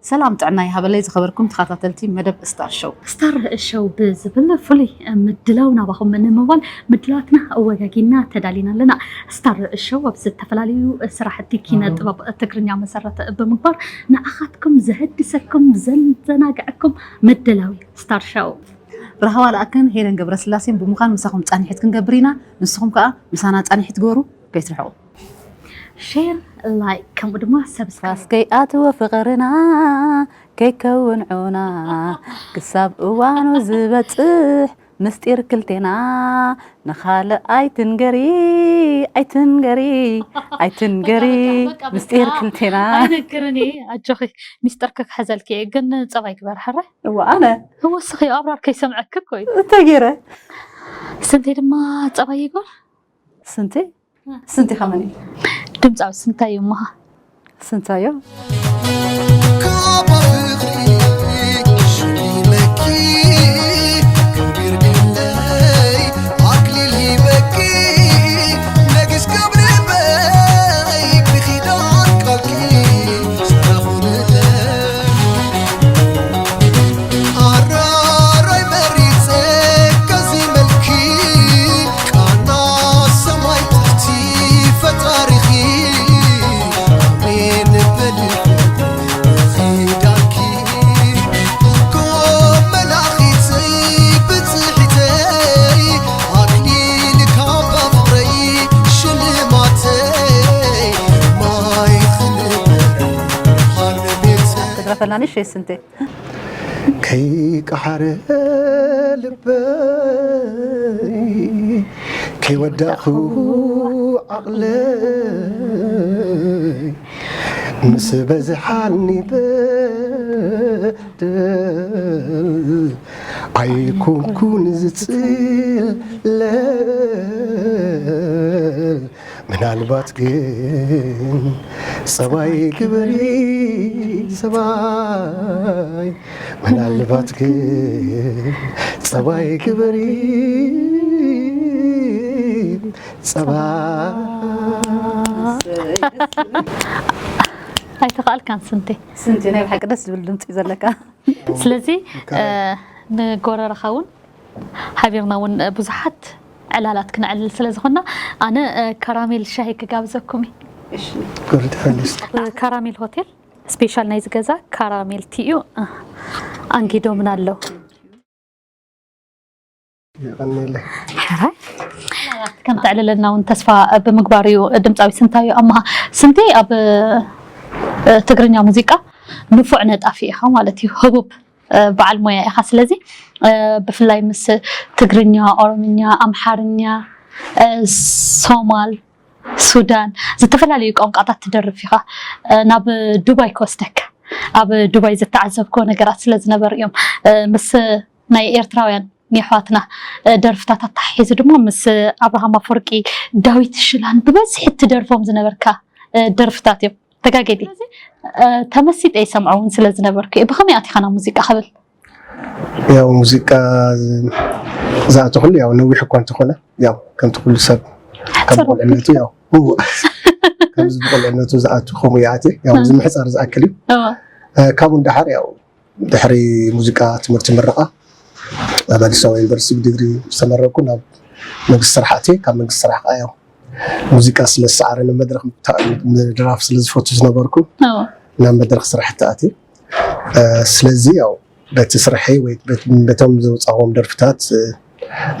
ሰላም ጥዕና ይሃበለይ ዝኸበርኩም ተኸታተልቲ መደብ ስታር ሾው። ስታር ሾው ብዝብል ፍሉይ ምድላው ናባኹም ንምባል ምድላዋትና ኣወጋጊና ተዳሊና ኣለና። ስታር ሾው ኣብ ዝተፈላለዩ ስራሕቲ ኪነ ጥበብ ትግርኛ መሰረት ብምግባር ንኣኻትኩም ዘህድሰኩም ዘዘናግዐኩም ምድላው እዩ ስታር ሾው። ራህዋ ለኣክን ሄለን ገብረስላሴን ብምዃን ምሳኹም ፃንሒት ክንገብር ኢና። ንስኹም ከዓ ምሳና ፃንሒት ግበሩ፣ ከይትርሕቑ። ሼር፣ ላይክ ከምኡ ድማ ሰብስክራይብ። ፋስከይ ኣትዎ ፍቕርና ከይከውን ዑና ክሳብ እዋኑ ዝበፅሕ ምስጢር ክልቴና ንኻልእ ኣይትንገሪ ኣይትንገሪ ኣይትንገሪ ምስጢር ክልቴና። ኣይነግርን እየ ኣጆኺ። ሚስጥር ክሕዘልኪ እየ ግን ፀባይ ግበር ሕራይ። እዋ ኣነ ህወስኺ ኣብራር ከይሰምዐክ እኮ እዩ። እንተ ገይረ ስንተይ ድማ ፀባይ ይግበር። ስንተይ ስንተይ ከመን እዩ? ድምፃዊ ስንታየሁ እምሃ። ስንታየሁ ትድረፈላኒ ሸ ስንቴ ከይቀሓረ ልበይ ከይወዳእኹ ዓቕለይ ምስ በዝሓኒ በደል ኣይኮንኩን ዝጽለል ምናልባት ግን ጸባይ ግበሪ ጸባይ ምናልባት ግን ጸባይ ግበሪ ጸባይ ኣይተኻእልካን ስንቴ ስንቴ ናይ ብሓቂ ደስ ዝብል ድምፂ ዘለካ ስለዚ ንጎረረኻ እውን ሓቢርና እውን ብዙሓት ዕላላት ክነዕልል ስለ ዝኾንና ኣነ ካራሜል ሻሂ ክጋብዘኩም እዩ። ግርድ ፈሊስ ካራሜል ሆቴል ስፔሻል ናይዚ ገዛ ካራሜል ቲ እዩ። ኣንጊዶምና ኣለዉ። የቐንየለይ ከም ተዕልለና እውን ተስፋ ብምግባር እዩ። ድምፃዊ ስንታየሁ ኣምሃ። ስንቴ ኣብ ትግርኛ ሙዚቃ ንፉዕ ነጣፊ ኢኻ ማለት እዩ። ህቡብ በዓል ሞያ ኢኻ። ስለዚ ብፍላይ ምስ ትግርኛ፣ ኦሮምኛ፣ ኣምሓርኛ፣ ሶማል፣ ሱዳን ዝተፈላለዩ ቋንቋታት ትደርፍ ኢኻ። ናብ ዱባይ ክወስደካ ኣብ ዱባይ ዝተዓዘብክዎ ነገራት ስለ ዝነበሩ እዮም። ምስ ናይ ኤርትራውያን የሕዋትና ደርፍታት ኣተሓሒዙ ድማ ምስ ኣብርሃም ኣፈወርቂ፣ ዳዊት ሽላን ብበዝሒ እትደርፎም ዝነበርካ ደርፍታት እዮም። ተጋጌዲ ተመሲጠ ይሰምዖ እውን ስለ ዝነበርኩ እየ። ብኸመይ ኣቲኻ ናብ ሙዚቃ ክብል? ያው ሙዚቃ ዝኣተኹሉ ያው ነዊሕ እኳ እንተኾነ ያው ከምቲ ኩሉ ሰብ ካብ ብቑልዕነቱ ያው ከምዚ ብቑልዕነቱ ዝኣቱ ከምኡ ይኣቲ ያው እዚ ምሕፃር ዝኣክል እዩ። ካብኡ ንደሓር ያው ድሕሪ ሙዚቃ ትምህርቲ ምረቓ ኣብ ኣዲስ ኣበባ ዩኒቨርሲቲ ብዲግሪ ዝተመረቕኩ ናብ መንግስቲ ስራሕ ኣትየ። ካብ መንግስቲ ስራሕ ከዓ ያው ሙዚቃ ስለ ዝሰዓረኒ መድረኽ ምድራፍ ስለ ዝፈቱ ዝነበርኩ ናብ መድረኽ ስራሕ ተኣትየ። ስለዚ ያው በቲ ስርሐይ ወይ በቶም ዘውፃእዎም ደርፍታት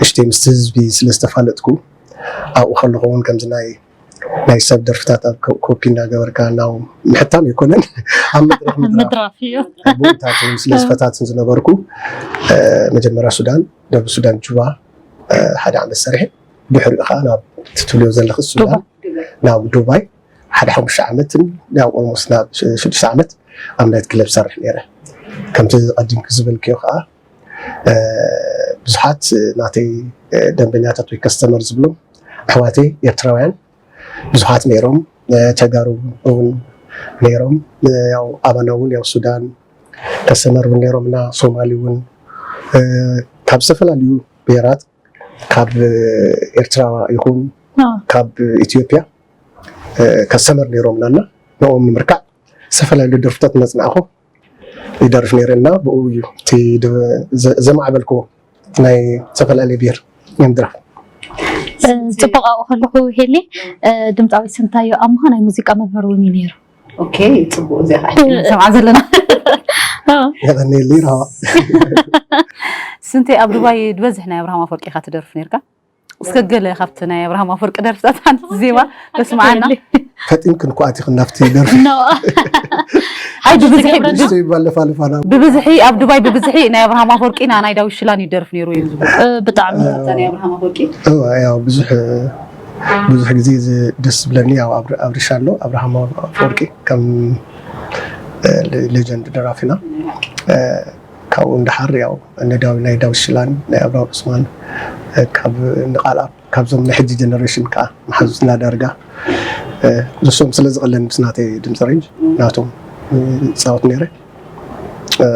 እሽተይ ምስቲ ህዝቢ ስለ ዝተፋለጥኩ ኣብኡ ከለኹ እውን ከምዚ ናይ ናይ ሰብ ደርፍታት ኣብ ኮፒ እናገበርካ ናው ምሕታም ኣይኮነን ኣብ መድረኽ ምድራፍ ምድራፍ እዩ። ቦታትን ስለ ዝፈታትን ዝነበርኩ መጀመርያ ሱዳን ደቡብ ሱዳን ጁባ ሓደ ዓመት ሰሪሐ ድሕሪኡ ከዓ ናብ ትትብልዮ ዘለኺ ሱዳን ናብ ዱባይ ሓደ ሓሙሽተ ዓመትን ናብ ኦልሞስት ናብ ሽዱሽተ ዓመት ኣብ ናይት ክለብ ሰርሕ ነይረ። ከምቲ ቀዲምኪ ዝበልክዮ ከዓ ብዙሓት ናተይ ደንበኛታት ወይ ከስተመር ዝብሎም ኣሕዋተይ ኤርትራውያን ብዙሓት ነይሮም። ተጋሩ እውን ነይሮም። ያው ኣባና እውን ያው ሱዳን ከስተመር እውን ነይሮም እና ሶማሊ እውን ካብ ዝተፈላለዩ ብሄራት ካብ ኤርትራ ይኹን ካብ ኢትዮጵያ ከስተመር ነይሮምና እና ንኦም ንምርካዕ ዝተፈላለዩ ደርፍታት እናፅናዕኹ ይደርፍ ነይረ እና ብኡ እዩ እቲ ድ- ዘ- ዘማዕበልክዎ ናይ ዝተፈላለየ ብሔር ናይ ምድራፍ። ጽቡቕ ኣብኡ ከለኹ ሄሊ ድምፃዊ ስንታዮ ኣምሃ ናይ ሙዚቃ መምህር እውን እዩ ነይሩ። ኦኬ፣ ጽቡቕ። እዚኣ ከዓ ንሰምዓ ዘለና። የቐንየለይ ራዋ። ስንቴ፣ ኣብ ዱባይ ዝበዝሕ ናይ ኣብርሃም ኣፈወርቂ ኢኻ ትደርፍ ነርካ። እስከ ገለ ካብቲ ናይ ኣብርሃም ኣፈወርቂ ደርፍታት ሓንቲ ዜማ ተስምዓና። ፈጢንክን እኮ ኣቲኽን ናብቲ ደርፊ። No። ኣይ ብብዝሒ ተገብረና? ንሱ ይባል ለፋልፋና። ብብዝሒ ኣብ ዱባይ ብብዝሒ ናይ ኣብርሃም ኣፈወርቂና ናይ ዳዊት ሽላን ይደርፍ ነይሩ እዮም ዝብሉ። እ፣ ብጣዕሚ እታ ናይ ኣብርሃም ኣፈወርቂ እዋ፣ ያው ብዙሕ ብዙሕ ግዜ ዝ- ደስ ዝብለኒ ያው ኣብር- ኣብርሽ ኣሎ ኣብርሃም ኣፈወርቂ ከም እ፣ ሌ- ሌጀንድ ደራፊና እ፣ ካብኡ እንዳሓር ያው እነ ዳዊ ናይ ዳዊት ሽላን ናይ ኣብርሃም ዑስማን እ፣ ካብ ንቃልኣብ ካብዞም ናይ ሕጂ ጀነሬሽን ከዓ መሓዙትና ዳርጋ እ፣ ንሶም ስለ ዝቐለኒ ምስ ናተይ ድምፂ ሬንጅ ናቶም እ፣ ይፃወት ነይረ። እ፣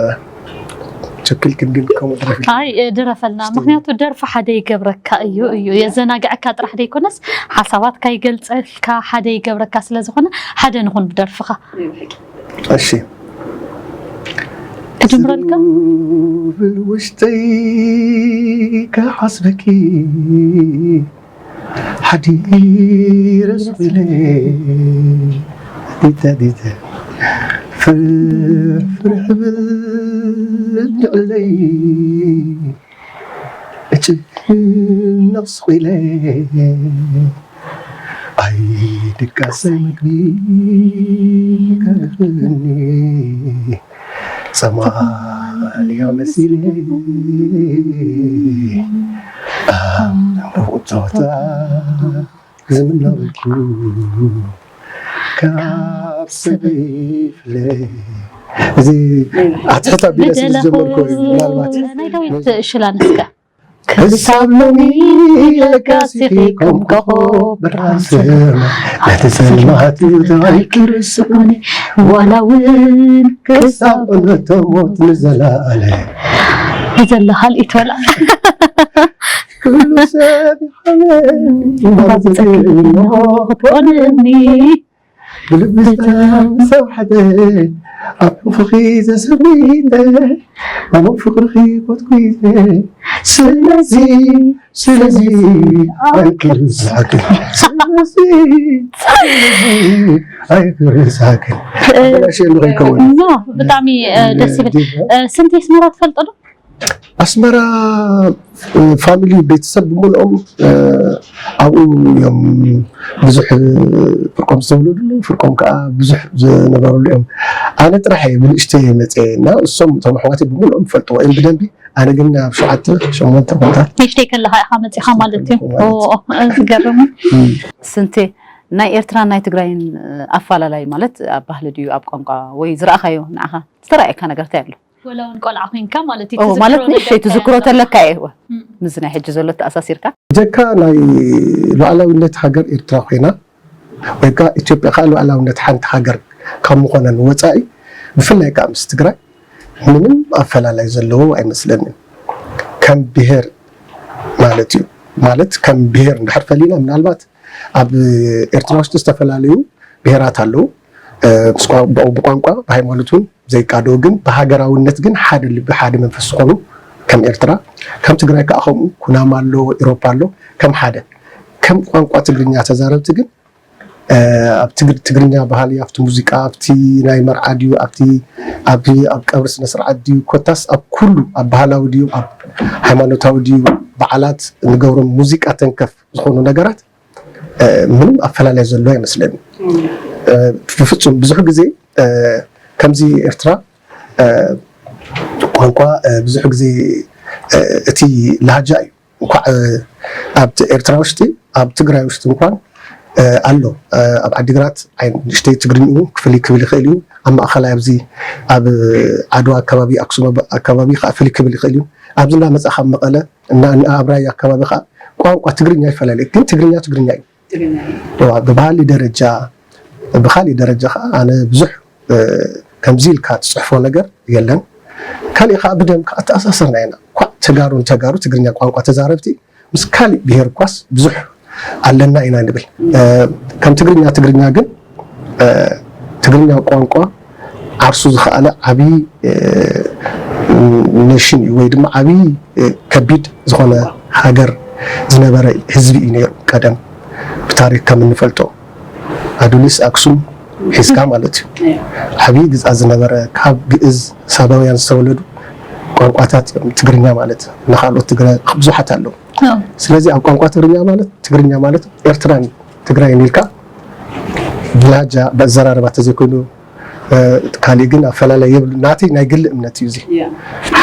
ቸኪልክን ግን ከምኡ ድረፊ ኣይ እ፣ ድረፈልና። ምክንያቱ ደርፊ ሓደ ይገብረካ እዩ እዩ የዘናግዐካ ጥራሕ ዘይኮነስ ሓሳባትካ ይገልፀልካ፣ ሓደ ይገብረካ። ስለዝኾነ ሓደ ንኹን ብደርፍኻ። እሺ ክጅምረልካ? ብል ውሽጠይ ክሓስበኪ ሓዲረ ስለ ዲተ ዲተ ፍርፍር ብል ንዕለይ እጭነቕ ስቑኢለ ኣይ ድቃሰ ምግቢ ከፍኒ ጸማልያ መሲለ ኣብ ጸወታ ዝምናበልኩ ካብ ሰበይ ፍለ እዚ ኣትሕት ኣቢለ ስለ ዝጀመርኩ እዩ ምናልባት ናይ ዳዊት ሽላን እስከ ክሳብ ሎሚ ለጋሲኺ ከም ኮኾብ ብርሃን ሰማይ ነቲ ጸልማት ተባይ ክርስዑኒ ዋላ እውን ክሳብ ዕለተ ሞት ንዘለኣለ ብዘላ ካልኢት ወላ ኩሉ ሰብ ይሓመኒ እምበር ዘገርሞ ክትኮነኒ ብልብታ ሰብሓተ ኣብ ሕንፍኺ ዘሰቢተ ኣሞ ፍቅርኺ ኮትኩይተ ስለዚ ስለዚ ኣይክርሳዕክን ስለዚ ስለዚ ኣይክርሳዕክን ኣበላሽየሉ ከይከውን ኖ ብጣዕሚ እ፣ ደስ ይብል። እ፣ ስንት ኣስመራ ትፈልጦ ዶ? ኣስመራ እ፣ ፋሚሊ ቤተሰብ ብምልኦም እ፣ ኣብኡ እዮም ብዙሕ እ፣ ፍርቆም ዝተወለዱሉ ፍርቆም ከዓ ብዙሕ ዝነበሩሉ እዮም። ኣነ ጥራሕ እየ ብንእሽተይ መፅየ እና እሶም እቶም ኣሕዋተይ ብምልኦም ይፈልጥዎ እዮም ብደንቢ። ኣነ ግን ኣብ ሸውዓተ ሸሞንተ ኩነታት ንእሽተይ ከለኻ ኢኻ መፂኻ ማለት እዩ። ኦ፣ ዝገርም። ስንቴ፣ ናይ ኤርትራን ናይ ትግራይን እ፣ ኣፋላላይ ማለት ኣብ ባህሊ ድዩ ኣብ ቋንቋ ወይ ዝረኣኻዮ ንዓኻ ዝተረኣየካ ነገር እንታይ ኣሎ? ወላ እውን ቆልዓ ኮይንካ ማለት እዩ ኦ፣ ማለት ትዝክሮ ንእሽተይ ነገር ትዝክሮ ከ- ተለካ እየ እወ። እም። ምስዚ ናይ ሕጂ ዘሎ ተኣሳሲርካ ጀካ ናይ ሉዓላዊነት ሃገር ኤርትራ ኮይና ወይ ከዓ ኢትዮጵያ ከዓ ሉዓላዊነት ሓንቲ ሃገር ካብ ምኾነን ወፃኢ ብፍላይ ከዓ ምስ ትግራይ ምንም ኣፈላላይ ዘለዎ ኣይመስለንን። ከም ብሄር ማለት እዩ ማለት ከም ብሄር እንድሕር ፈሊና ምናልባት ኣብ ኤርትራ ውሽጢ ዝተፈላለዩ ብሄራት ኣለዉ። እ፣ ምስ ቋ- ብ- ብቋንቋ ብሃይማኖት እውን ዘይቃደው ግን ብሃገራውነት ግን ሓደ ልቢ ሓደ መንፈስ ዝኾኑ ከም ኤርትራ ከም ትግራይ ከዓ ከምኡ ኩናማ ኣሎ ኢሮፓ ኣሎ ከም ሓደ ከም ቋንቋ ትግርኛ ተዛረብቲ ግን እ፣ ኣብ ትግር- ትግርኛ ባህሊ ኣብቲ ሙዚቃ ኣብቲ ናይ መርዓ ድዩ ኣብቲ ኣብቲ ኣብ ቀብሪ ስነ ስርዓት ድዩ ኮታስ ኣብ ኩሉ ኣብ ባህላዊ ድዩ ኣብ ሃይማኖታዊ ድዩ በዓላት ንገብሮም ሙዚቃ ተንከፍ ዝኾኑ ነገራት እ፣ ምንም ኣፈላላይ ዘሎ ኣይመስለኒ። እ፣ ብፍጹም ብዙሕ ግዜ እ፣ ከምዚ ኤርትራ እ፣ ቋንቋ እ፣ ብዙሕ ግዜ እ፣ እቲ ላሃጃ እዩ እንኳዕ እ፣ ኣብ ኤርትራ ውሽጢ ኣብ ትግራይ ውሽጢ እንኳን እ፣ ኣሎ እ፣ ኣብ ዓዲግራት ኣይ ንእሽተይ ትግርኝኡ ክፍልይ ክብል ይኽእል እዩ ኣብ ማእኸላይ ኣብዚ ኣብ ዓድዋ ኣካባቢ ኣክሱም ኣባ- ኣካባቢ ከዓ ፍልይ ክብል ይኽእል እዩ ኣብዚ እናመፃ ካብ መቐለ እና እና ኣብ ራያ ኣካባቢ ከዓ ቋንቋ ትግርኛ ይፈላለ ግን ትግርኛ ትግርኛ እዩ ብባህሊ ደረጃ ብካሊእ ደረጃ ከዓ ኣነ ብዙሕ እ፣ ከምዚ ኢልካ ትፅሕፎ ነገር የለን ካሊእ ከዓ ብደም ከዓ ተኣሳሰርና ኢና ኳዕ ተጋሩ ንተጋሩ ትግርኛ ቋንቋ ተዛረብቲ ምስ ካሊእ ብሄር እኳስ ብዙሕ ኣለና ኢና ንብል እ፣ ከም ትግርኛ ትግርኛ ግን እ፣ ትግርኛ ቋንቋ ዓርሱ ዝኸኣለ ዓብዪ ኔሽን እዩ፣ ወይ ድማ ዓብዪ ከቢድ ዝኾነ ሃገር ዝነበረ ህዝቢ እዩ ነይሩ ቀደም፣ ብታሪክ ከም እንፈልጦ ኣዱሊስ ኣክሱም ሒዝካ ማለት እዩ። ዓብዪ ግዝኣት ዝነበረ፣ ካብ ግእዝ ሳባውያን ዝተወለዱ ቋንቋታት እዮም። ትግርኛ ማለት ንካልኦት ትግረ ብዙሓት ኣለዉ። ስለዚ ኣብ ቋንቋ ትግርኛ ማለት ትግርኛ ማለት ኤርትራን ትግራይን ኢልካ ብላጃ ብኣዘራርባ ተዘይኮይኑ ካሊእ ግን ኣፈላላይ የብሉ። ናተይ ናይ ግሊ እምነት እዩ እዚ።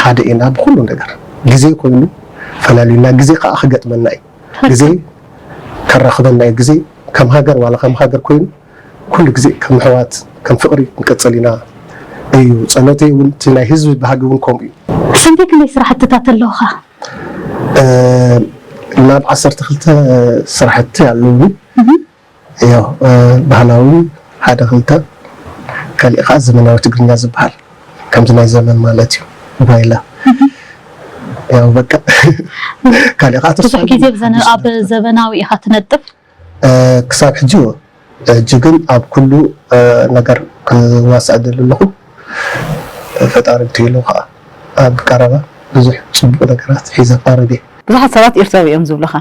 ሓደ ኢና ብኩሉ ነገር። ግዜ ኮይኑ ፈላልዩና፣ ግዜ ከዓ ክገጥመና እዩ። ግዜ ከራኽበና እዩ። ግዜ ከም ሃገር ዋላ ከም ሃገር ኮይኑ ኩሉ ግዜ ከም ኣሕዋት ከም ፍቕሪ ክንቅፅል ኢና እዩ ጸሎተይ እውን። እቲ ናይ ህዝቢ ባህጊ እውን ከምኡ እዩ። ስንቴ ክንደይ ስራሕትታት ኣለውኻ? ናብ ዓሰርተ ክልተ ስራሕቲ ኣለውኒ። ያው ባህላዊ ሓደ ክልተ፣ ካሊእ ከዓ ዘመናዊ ትግርኛ ዝበሃል ከምዚ ናይ ዘመን ማለት እዩ። ጓይላ ያው በቃ ካሊእ ከዓ ብዙሕ ግዜ ኣብ ዘመናዊ ኢኻ ትነጥፍ። ክሳብ ሕጂ ሕጂ ግን ኣብ ኩሉ ነገር ክዋሳእ ደሊ ኣለኹ። ፈጣሪ እንተኢሉ ከዓ ኣብ ቀረባ ብዙሕ ፅቡቅ ነገራት ሒዘ ቀርብ እየ። ብዙሓት ሰባት ኤርትራዊ እዮም ዝብሉኻ፣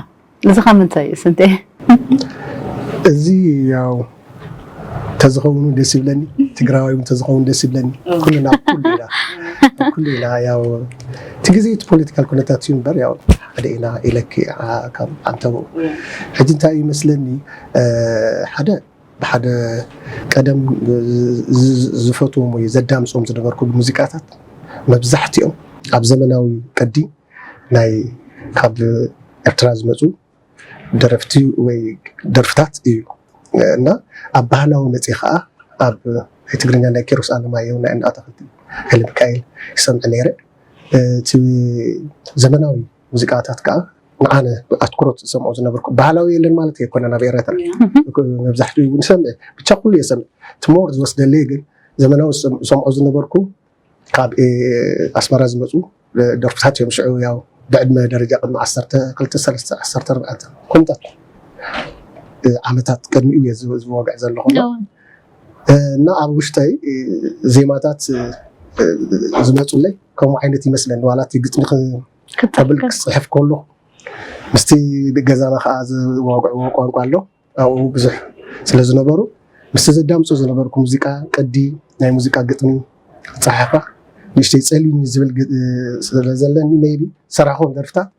እዚ ካብ ምንታይ እዩ ስንቴ? እዚ ያው ተዝኸውን ደስ ይብለኒ፣ ትግራዋይ እውን ተዝኸውን ደስ ይብለኒ። ኩልና ኩሉ ኢና ኩሉ ኢና ያው እቲ ግዜ እቲ ፖለቲካል ኩነታት እዩ እምበር ያው ሓደ ኢና ኢለኪ ካብ ኣንተበኡ ሕጂ እንታይ እዩ መስለኒ ሓደ ብሓደ ቀደም ዝፈትዎም ወይ ዘዳምፆም ዝነበርኩ ሙዚቃታት መብዛሕትኦም ኣብ ዘመናዊ ቅዲ ናይ ካብ ኤርትራ ዝመፁ ደረፍቲ ወይ ደርፍታት እዩ እና ኣብ ባህላዊ መፂ ከዓ ኣብ ናይ ትግርኛ ናይ ኪሮስ ኣለማየሁ ናይ እንዳ ኣታክልቲ ኃይለ ሚካኤል ይሰምዕ ነይረ። እቲ ዘመናዊ ሙዚቃታት ከዓ ንዓነ ኣትኩሮት ዝሰምዖ ዝነበርኩ ባህላዊ የለን ማለት ኣይኮነን ኣብ ኤረትራ መብዛሕትኡ ንሰምዕ ብቻ ኩሉ የሰምዕ እቲ ሞር ዝወስደለይ ግን ዘመናዊ ዝሰምዖ ዝነበርኩ ካብ ኣስመራ ዝመፁ ደርፍታት እዮም ሽዑ ያው ብዕድመ ደረጃ ቅድሚ ዓሰርተ ክልተ ሰለስተ ዓሰርተ ኣርባዕተ ኮምታት ዓመታት ቅድሚኡ እየ ዝወግዕ ዘለኹ እና ኣብ ውሽጠይ ዜማታት ዝመፁለይ ከምኡ ዓይነት ይመስለኒ ዋላ እቲ ግጥሚ ከብል ክፅሕፍ ከሎ ምስቲ ገዛና ከዓ ዝዋግዕዎ ቋንቋ ኣሎ ኣብኡ ብዙሕ ስለዝነበሩ ምስቲ ዘዳምፆ ዝነበርኩ ሙዚቃ ቅዲ ናይ ሙዚቃ ግጥሚ ክፀሓፋ ንእሽተይ ፀልዩኒ ዝብል ስለዘለኒ maybe ሰራሕኹም ደርፍታት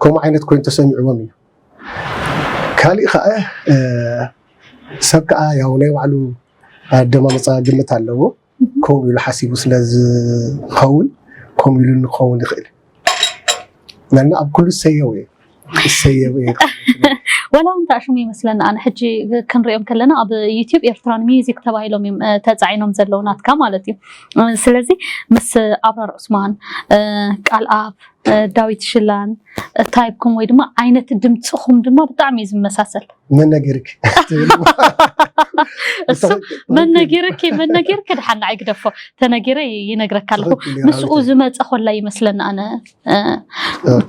ከምኡ ዓይነት ኮይኑ ተሰሚዕዎም እዩ። ካሊእ ከዓ ሰብ ከዓ ያው ናይ ባዕሉ ኣደማምፃ ግምት ኣለዎ። ከምኡ ኢሉ ሓሲቡ ስለዝኸውን ከምኡ ኢሉ ንክኸውን ይኽእል። ነና ኣብ ኩሉ ሰየው እየ ሰየው እየ። ወላ እውን ተኣሽሙ ይመስለኒ ኣነ ሕጂ ክንሪኦም ከለና ኣብ ዩቲብ ኤርትራን ሚዚክ ተባሂሎም እዮም ተፃዒኖም ዘለዉ ናትካ ማለት እዩ። ስለዚ ምስ ኣብራር ዑስማን፣ ቃልኣብ፣ ዳዊት ሽላን ታይፕኩም ወይ ድማ ዓይነት ድምፅኹም ድማ ብጣዕሚ እዩ ዝመሳሰል። መን ነጊርኪ? እሱ መን ነጊርኪ መን ነጊርኪ ድሓን ንዓይ ግደፎ ተነጊረ ይነግረካ ኣለኹ። ምስኡ ዝመፀ ኮላ ይመስለኒ ኣነ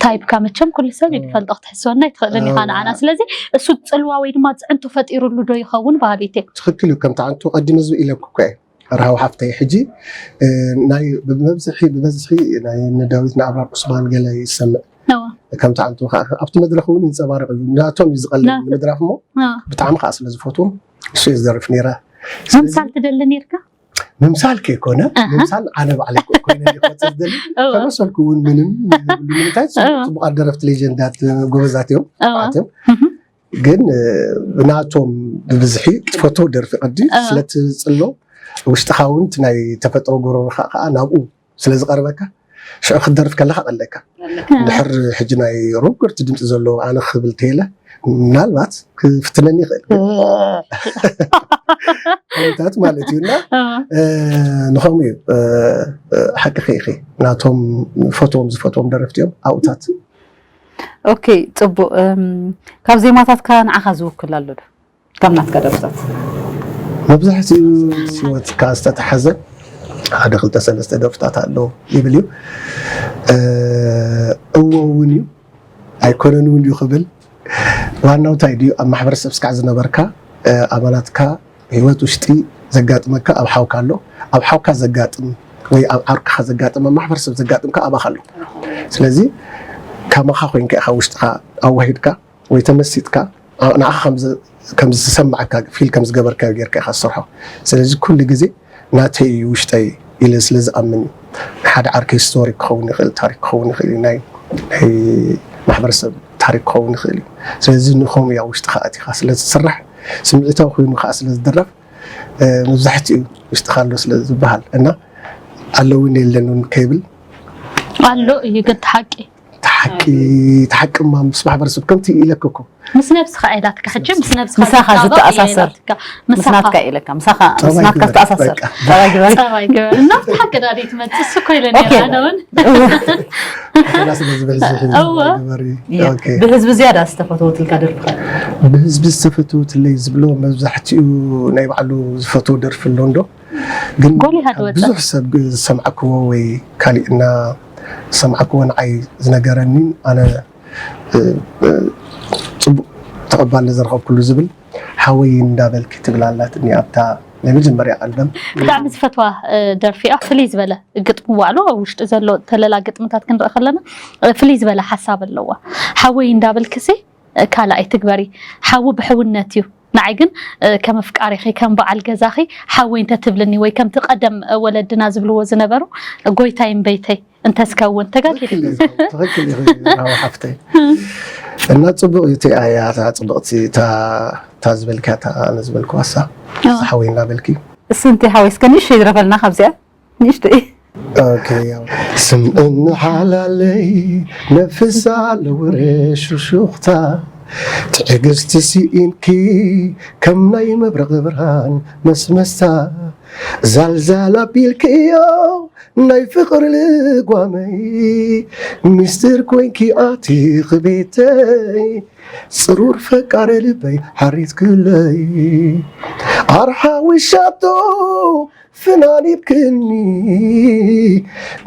ታይፕካ መቸም ኩሉ ሰብ እዩ ዝፈልጦ ክትሕስወና ይትኽእልን ኢኻ ንዓና። ስለዚ እሱ ፅልዋ ወይ ድማ ፅዕንቶ ፈጢሩሉ ዶ ይኸውን ባህሊት? ትኽክል እዩ። ከምቲ ዓንቱ ቀዲመ ዝብል ኢለኩ እኮ እየ። ራህዋ ሓፍተይ ሕጂ ናይ ብመብዝሒ ብበዝሒ ናይ ንዳዊት ንኣብራር ዑስማን ገለ ይሰምዕ ከምቲ ዓንቱ ከዓ ኣብቲ መድረክ እውን ይንፀባረቅ እዩ ናቶም እዩ ዝቀልል ንምድራፍ እሞ ብጣዕሚ ከዓ ስለዝፈትዎም እሱ እየ ዝደርፍ ነይረ። ምምሳል ትደሊ ነርካ? ምምሳል ከይኮነ ምምሳል ኣነ ባዕለይ ኮይነ ዝደሊ ከመሰልኩ እውን ምንም ንምንታይ ፅቡቃት ደረፍቲ ሌጀንዳት ጎበዛት እዮም እዮም ግን ብናቶም ብብዝሒ ትፈትዎ ደርፊ ቅዲ ስለትፅሎ ውሽጥኻ እውን እቲ ናይ ተፈጥሮ ጎረሮኻ ከዓ ናብኡ ስለዝቐርበካ ሽዑ ክትደርፍ ከለካ ቀለካ ድሕር ሕጂ ናይ ሮገርቲ ድምፂ ዘለዎ ኣነ ክብል ተየለ ምናልባት ክፍትነኒ ይኽእል ታት ማለት እዩ እና ንኸምኡ እዩ ሓቂ ኸኢኺ ናቶም ፈትዎም ዝፈትዎም ደረፍቲ እዮም ኣብኡታት ኦኬ ፅቡቅ ካብ ዜማታትካ ንዓኻ ዝውክል ኣሎ ዶ ካብ ናትካ ደርፍታት መብዛሕትኡ ህይወትካ ዝተተሓዘ ሓደ ክልተ ሰለስተ ደርፍታት ኣሎ ይብል እዩ እዎ እውን እዩ ኣይኮነን እውን እዩ ክብል ዋናው እንታይ ድዩ ኣብ ማሕበረሰብ ስካዕ ዝነበርካ ኣባላትካ ህይወት ውሽጢ ዘጋጥመካ ኣብ ሓውካ ኣሎ ኣብ ሓውካ ዘጋጥም ወይ ኣብ ዓርክኻ ዘጋጥም፣ ኣብ ማሕበረሰብ ዘጋጥም ከኣ ኣባኻ ኣሎ። ስለዚ ከማኻ ኮይንካ ኢኻ ውሽጥኻ ኣዋሂድካ ወይ ተመሲጥካ ኣ-፣ ንዓኻ ከም ዝ-፣ ከም ዝሰማዓካ ፊል ከም ዝገበርካዮ ጌርካ ኢኻ ትሰርሖ። ስለዚ ኩሉ ግዜ ናተይ እዩ ውሽጠይ ኢለ ስለ ዝኣምን እዩ። ናይ ሓደ ዓርከይ ስቶሪ ክኸውን ይኽእል፣ ታሪክ ክኸውን ይኽእል እዩ፣ ናይ፣ ናይ ማሕበረሰብ ታሪክ ክኸውን ይኽእል እዩ። ስለዚ ንኸምኡ እያ ውሽጥኻ ኣቲኻ ስለ ዝስራሕ፣ ስምዒታዊ ኮይኑ ከዓ ስለ ዝድረፍ፣ እ፣ መብዛሕትኡ ውሽጥኻ ኣሎ ስለ ዝበሃል እና ኣሎ እውን የለን እውን ከይብል ኣሎ እዩ። ግን ተሓቂ ተሓቂ፣ ተሓቂ እማ ምስ ማሕበረሰብ ከምቲ ኢለኪ እኮ ምስ ነብስኻ ኢላትካ፣ ሕጂ ምስ ነብስኻ ምሳኻ ዝጣበቕ እየ ዝተኣሳሰር። ኢላትካ። ምስ ምሳኻ። ናትካ ኢለካ፣ ምሳኻ፣ ምስ ጸባይ ናትካ ግበር፣ ዝተኣሳሰር። በቃ። ጸባይ ግበር። ጸባይ ግበር። እና ብሓቂ ዳ ደይ ትመጽእ እሱ እኮ ኢለኒ ኦኬ። ኣነ እውን። ገና ስለ ዝበዝሕ እዩ፣ እወ። ጸባይ ግበሪ። እየ። ኦኬ። ብህዝቢ ዝያዳ ዝተፈተወትልካ ደርፍኻ? ብህዝቢ ዝተፈተወትለይ ዝብሎ መብዛሕትኡ ናይ ባዕሉ ዝፈትዎ ደርፊ ኣሎ እንዶ? ግን ጎሊሃ ካብ ዝወጸ። ብዙሕ ሰብ ግ-፣ ዝሰምዓክዎ ወይ ካሊእ እና ዝሰምዓክዎ ንዓይ ዝነገረኒ ኣነ እ፣ እ፣ ጽቡቕ ተቐባልነት ዝረኸብኩሉ ዝብል ሓወይ እንዳበልኪ ትብል ኣላትኒ ኣብታ ናይ መጀመርያ ኣልበም። ብጣዕሚ ዝፈትዋ፣ እ፣ ደርፊ እያ። ፍልይ ዝበለ ግጥሚ ዋዕሎ ኣብ ውሽጢ ዘሎ ተለላ ግጥምታት ክንርኢ ከለና፣ እ፣ ፍልይ ዝበለ ሓሳብ ኣለዋ። ሓወይ እንዳበልክሲ፣ እ፣ ካልኣይ ትግበሪ። ሓዊ ብሕውነት እዩ። ንዓይ ግን፣ እ፣ ከም ኣፍቃሪኺ፣ ከም በዓል ገዛኺ ሓወይ እንተትብልኒ ወይ ከምቲ ቀደም፣ እ፣ ወለድና ዝብልዎ ዝነበሩ፣ እ፣ ጎይታይ እምበይተይ እንተስከውን ተጋጊለ። ትኽክል ኢኺ፣ ትኽክል ኢኺ፣ ራዊ ሓፍተይ። እና ጽቡቕ እዩ፣ እቲኣ እያ እታ ጽብቕቲ፣ እታ፣ እታ ዝበልክያ፣ እታ ኣነ ዝበልክዋ እሳ፣ እዋ። እዛ ሓወይ እናበልኪ። እሱ እንታይ ሓወይ፣ እስከ ንእሽተይ ይድረፈልና ካብዚኣ፣ ንእሽተይ። ኦኬ፣ ያው፣ ስምዕኒ ሓላለይ፣ ነፍሳ ለውረ ሹሹኽታ፣ ትዕግስቲ ስኢንኪ፣ ከም ናይ መብረቕ ብርሃን መስመስታ፣ ዛልዛል ኣቢልክዮ፣ ናይ ፍቕሪ ልጓመይ፣ ሚስጥር ኮይንኪ ኣቲኺ ቤተይ፣ ጽሩር ፈቃሪ ልበይ ሓሪትክለይ። ኣርሓ ውሻቶ ፍናን ሂብክኒ፣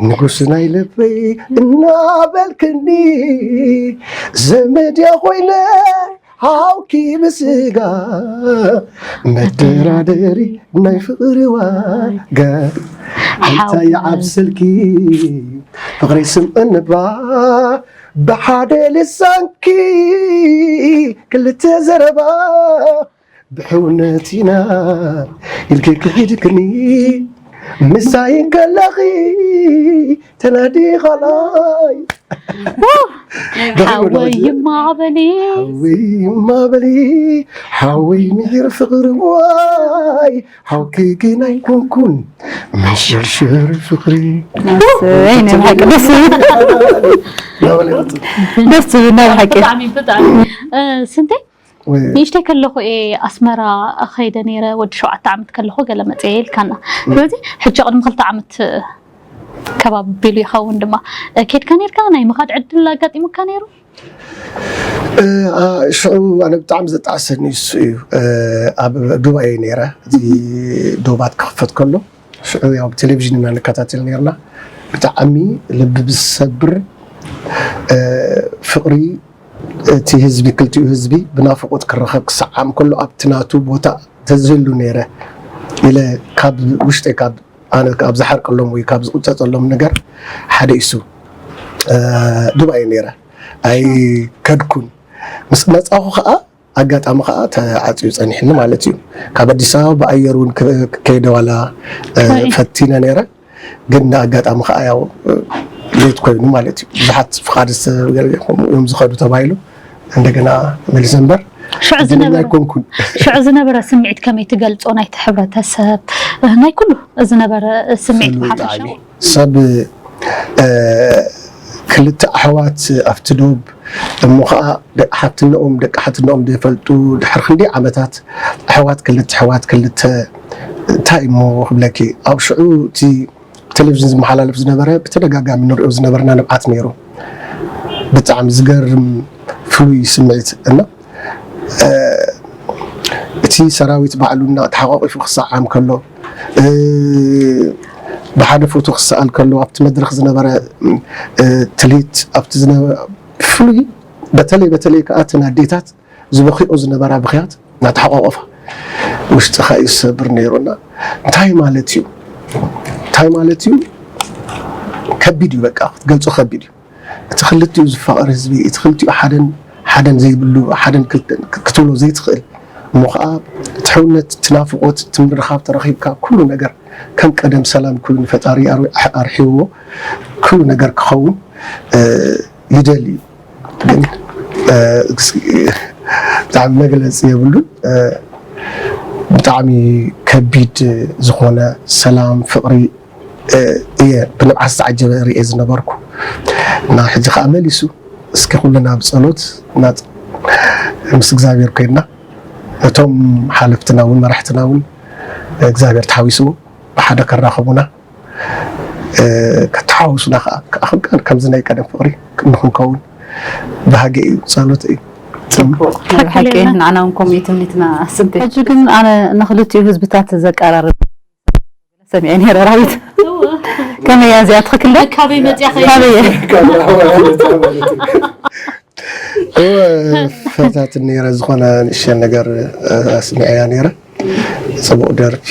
ንጉስ ናይ ልበይ እናበልክኒ፣ ዘመድያ ኮይነ ሓውኪ ብስጋ መደራደሪ ናይ ፍቕሪ ዋጋ። እንታይ ይዓብሰልኪ ፍቕረይ ስምዕኒ እባ ብሓደ ልሳንኪ ክልተ ዘረባ ብሕውነት ኢና ኢልኪ ክሒድክኒ ምሳይ ከለኺ ተናዲ ኻላይ። ሓወይ ይማበሊ። ሓወይ ይማበሊ፣ ሓወይ ምሒር ፍቕሪ ዋይ፣ ሓውኪ ግን ኣይኮንኩን መሸርሸሪ ፍቕሪ። እሰይ፣ ናይ ብሓቂ ደስ ዝብል። ደስ ዝብል ናይ ብሓቂ። ብጣዕሚ፣ ብጣዕሚ። እ፣ ስንቴ? ወይ ንእሽተይ ከለኹ እየ ኣስመራ ኸይደ ነይረ፣ ወዲ ሸውዓተ ዓመት ከለኹ ገለ መጽየ ኢልካና። ስለዚ ሕጂ ቅድሚ ክልተ ዓመት ከባቢ ቢሉ ይኸውን ድማ፣ እ፣ ኬድካ ነይርካ? ናይ ምኻድ ዕድል ኣጋጢሙካ ነይሩ? እ፣ ኣ፣ ሽዑ ኣነ ብጣዕሚ ዘጣዕሰኒ እሱ እዩ። እ፣ ኣብ ዱባይ እየ ነይረ፣ እዚ ዶባት ክኽፈት ከሎ፣ ሽዑ ያው ብቴሌቪዥን ኢና ንከታተል ነይርና። ብጣዕሚ ልቢ ብዝሰብር፣ እ፣ ፍቕሪ እቲ ህዝቢ፣ ክልቲኡ ህዝቢ ብናፍቖት ክራኸብ ክሰዓም ከሎ ኣብቲ ናቱ ቦታ ተዝህሉ ነይረ ኢለ ካብ ውሽጠይ፣ ካብ ኣነ ካብ ዝሓርቀሎም ወይ ካብ ዝቑጸጸሎም ነገር ሓደ እሱ፣ እ፣ ዱባይ እየ ነይረ። ኣይከድኩን። ምስ መጻኹ ኸኣ ኣጋጣሚ ኸኣ ተዓጽዩ ጸኒሕኒ ማለት እዩ። ካብ ኣዲስ ኣበባ ብኣየር እውን ክ-፣ ክከይደ ዋላ፣ እ፣ ፈቲነ ነይረ። ግን ኣጋጣሚ ኸኣ ያው፣ እ፣ ሌት ኮይኑ ማለት እዩ። ብዙሓት ፍቓድ ዝተገለ ከምኡ እዮም ዝኸዱ ተባሂሉ እንደገና መሊሰ እምበር ሽዑ ዕድለኛ ዝነበረ፣ ኣይኮንኩን። ሽዑ ዝነበረ ስምዒት ከመይ ትገልጾ? ናይቲ ሕብረተሰብ፣ እ፣ ናይ ኩሉ ዝነበረ ስምዒት ፍሉይ ብሓፈሻ? ብጣዕሚ። ሰብ፣ እ፣ ክልተ ኣሕዋት ኣብቲ ዶብ እሞ ኸዓ ደቂ ሓትነኦም፣ ደቂ ሓትነኦም ዘይፈልጡ ድሕሪ ክንደይ ዓመታት ኣሕዋት ክልተ፣ ኣሕዋት ክልተ እንታይ እሞ ክብለኪ፣ ኣብ ሽዑ እቲ ብቴሌቪዥን ዝመሓላለፍ ዝነበረ ብተደጋጋሚ ንሪኦ ዝነበርና ንብዓት ነይሩ። ብጣዕሚ ዝገርም ፍሉይ ስምዒት እና፣ እ፣ እቲ ሰራዊት ባዕሉ እና ተሓቋቒፉ ክሰዓም ከሎ፣ እ፣ ብሓደ ፎቶ ክሰኣል ከሎ ኣብቲ መድረኽ ዝነበረ፣ እ፣ ትልሂት ኣብቲ ዝነበረ ፍሉይ በተለይ በተለይ ከኣ እተን ኣዴታት ዝበኽዮ ዝነበራ ብኽያት እናተሓቋቖፋ ውሽጥኻ እዩ ዝሰብር ነይሩ እና እንታይ ማለት እዩ? እንታይ ማለት እዩ? ከቢድ እዩ፣ በቃ ክትገልጾ ከቢድ እዩ። እቲ ክልቲኡ ዝፋቐር ህዝቢ፣ እቲ ክልቲኡ ሓደን ሓደን ዘይብሉ፣ ሓደን ክልተን ክትብሎ ዘይትኽእል፣ እሞ ኸዓ እቲ ሕውነት፣ እቲ ናፍቖት፣ እቲ ምርኻብ ተረኺብካ ኩሉ ነገር ከም ቀደም ሰላም ኩሉ ንፈጣሪ ኣር- ኣርሒብዎ ኩሉ ነገር ክኸውን እ፣ ይደሊ እዩ። ግን እ፣ ብጣዕሚ መግለፂ የብሉን። እ፣ ብጣዕሚ ከቢድ ዝኾነ ሰላም ፍቕሪ እ፣ እየ ብንብዓት ዝተዓጀበ ርእየ ዝነበርኩ። እና ሕጂ ከዓ መሊሱ እስኪ ኩልና ብፀሎት እና ምስ እግዚኣብሔር ኮይንና ነቶም ሓለፍትና እውን መራሕትና እውን እግዚኣብሔር ተሓዊስዎ ብሓደ ከራኸቡና እ፣ ከተሓዋውሱና ከዓ ከዓ ከም- ከምዚ ናይ ቀደም ፍቕሪ ንክንከውን ባህገ እዩ፣ ፀሎት እዩ። ጽቡቅ ናይ ብሓቂ የሕልየና። ንዓና እውን ከምኡ እዩ ትምኒትና ስንቴ ሕጂ ግን ኣነ ንክልቲኡ ህዝብታት ዘቀራርብ ሰሚዐ ነይረ። ራዊት ከመይ እያ እዚኣ ትኽክል ዶ? ካበይ መፅያ ኸ ካበይ እየ? እወ፣ ፈታትን ነይረ ዝኾነ ንእሽተን ነገር ኣስሚዐያ ነይረ። ፅቡቕ ደርፊ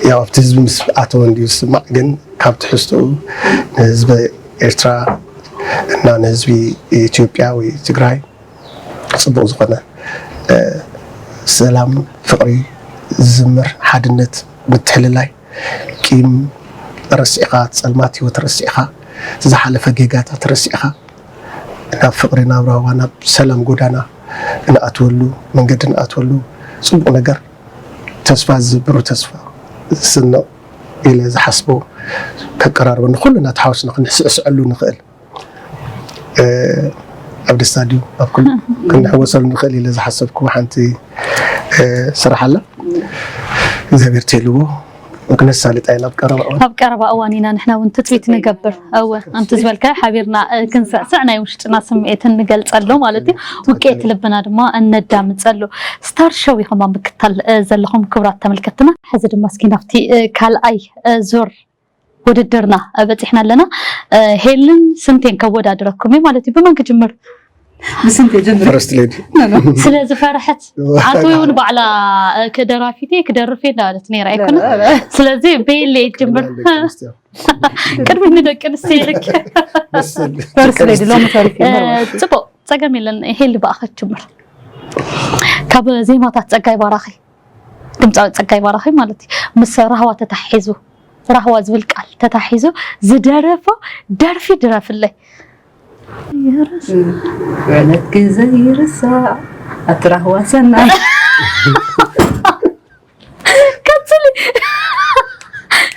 ያው ኣብቲ ህዝቢ ምስ ኣተወ እንዲዩ ዝስማዕ፣ ግን ካብ ትሕዝትኡ ንህዝቢ ኤርትራ እና ንህዝቢ ኢትዮጵያ ወይ ትግራይ ፅቡቕ ዝኾነ እ፣ ሰላም፣ ፍቕሪ ዝዝምር፣ ሓድነት፣ ምትሕልላይ፣ ቂም ረሲዕኻ፣ ጸልማት ህይወት ረሲዕኻ፣ ዝሓለፈ ጌጋታት ረሲዕኻ ናብ ፍቕሪ፣ ናብ ራህዋ፣ ናብ ሰላም ጎዳና እንኣትወሉ፣ መንገዲ እንኣትወሉ፣ ጽቡቕ ነገር፣ ተስፋ፣ እዚ ብሩህ ተስፋ ዝስንቕ ኢለ ዝሓስቦ ከቀራርበና፣ ኩልና ተሓዋስና ክንስዕስዐሉ ንኽእል። ኣብ ደስታ ድዩ ኣብ ኩሉ ክንሕወሰሉ ንኽእል ኢለ ዝሓሰብኩ ሓንቲ ስራሕ ኣላ። እግዚኣብሔር ትህልዎ ክነሳልጣ ኢና ኣብ ቀረባ እዋን። ኣብ ቀረባ እዋን ኢና ንሕና እውን ትፅቢት ንገብር። እወ ኣንቲ ዝበልካዮ ሓቢርና ክንስዕስዕ ናይ ውሽጥና ስምዒት እንገልፀሉ ማለት እዩ። ውቅየት ልብና ድማ እነዳምፀሉ። ስታር ሾው ኢኹም ኣብ ምክታል ዘለኹም ክቡራት ተመልከትና። ሕዚ ድማ እስኪ ናብቲ ካልኣይ ዙር ውድድርና በፂሕና ኣለና። ሄልን ስንቴን ከወዳድረኩም እየ ማለት እዩ። ብመን ክጅምር? ብስንቴ ጀምር። ፈረስት ሌዲ ስለ ዝፈርሐት ኣንተ እውን ባዕላ ደራፊት እየ ክደርፍ እየ እንዳበለት ነይራ ኣይኮነ። ስለዚ ብሄል እየ ክጅምር። ቅድሚ ንደቂ ኣንስትዮ ኢልክ መሰል ፈርስ ሌዲ ሎሚ ፈሪፍ ፅቡቅ ፀገም የለን። ሄል ብኣኸ ትጅምር። ካብ ዜማታት ፀጋይ ባራኺ ድምፃዊ ፀጋይ ባራኺ ማለት እዩ ምስ ራህዋ ተታሒዙ ራህዋ ዝብል ቃል ተታሒዙ ዝደረፎ ደርፊ ድረፍለይ። ውዕለትኪ ዘይርሳዕ ኣቲ ራህዋ ሰናይ። ቀፅሊ